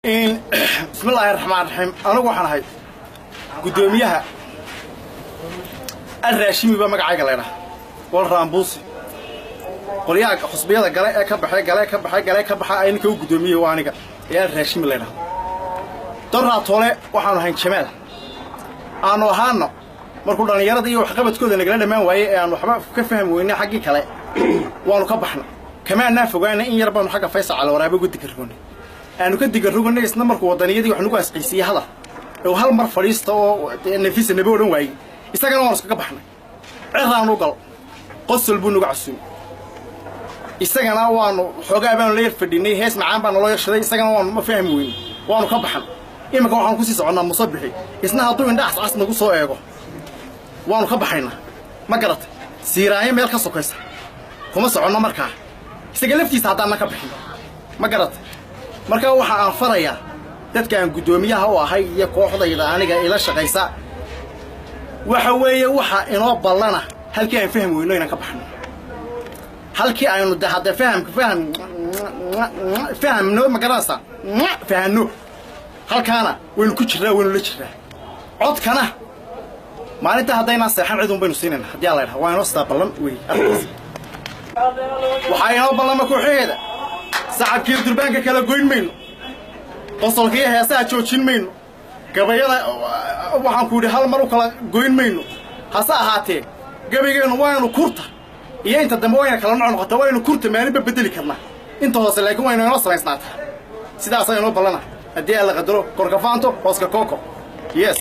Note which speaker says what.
Speaker 1: Bismillaahi raxmaan raxiim. Anigu waxaan ahay guddoomiyaha Alraashimi baa magacayga laydhaha, wal Raambuusi. Qolyaha xusbiyada gale ee ka baxay, gale ka baxay, gale ka baxa ay ninka u guddoomiyey waa aniga ee Alraashimi laydhaha. Doraatole waxaanu ahayn Jamaal aanu ahaano. Markuu dhallinyarada iyo waxqabadkooda nagala dhammaan waayey ee aan waxba ka fahmi weynay xaggii kale, waanu ka baxna. Kamaanaa fogaana, in yar baanu xagga Faysal Caliwaraabe uga digarrognay, aanu ka digarrognay. Isna markuu waddaniyadii wax nagu asqaysiiyey hadal oo hal mar fadhiista oo nafisa naba odhan waayey, isagana waanu iskaga baxnay. Ciraanu gal qosol buu nagu casuumay, isagana waanu xoogaa baanu la yar fadhinay, hees macaan baa naloo yarshaday, isagana waanu ma fahmi weynay, waanu ka baxnay. Iminka waxaanu kusii soconnaa Musabixi. Isna hadduu indha cascas nagu soo eego, waanu ka baxaynaa. Ma garatay? Siiraayo meel ka sokaysa kuma soconno markaa, isaga laftiisa haddaanna ka bixin. Ma garatay? Marka waxa aan farayaa dadka aan guddoomiyaha u ahay iyo kooxdayda aniga ila shaqaysa waxa weeye, waxa inoo ballana halkii aan fahmi weyno inaan ka baxno, halkii aynu de hadde fahamka faham fahamno, ma garanaysaa, fahanno, halkaana waynu ku jirraa, waynu la jirraa. Codkana maalinta haddaynaan seexan cid un baynu siinayna haddii alla yidhaha. Waa inoo sidaa ballan wey arrintaas. Waxaa inoo ballama kooxaheeda. Sacabkiiyo durbaanka kala goyn mayno, qosolka iyo heesaha joojin mayno, gabayada waxaan ku yidhi hal mar u kala goyn mayno. Hase ahaatee gabaygeennu waaynu kurta iyo inta dambe wayna kala nooc noqotaa, waynu kurta maalinba bedeli karnaa, inta hoose laakiin waynu inoo samaysnaataa. Sidaasaa inoo ballana haddii Alla qadaro. Korka faanto, hooska kooko. Yes.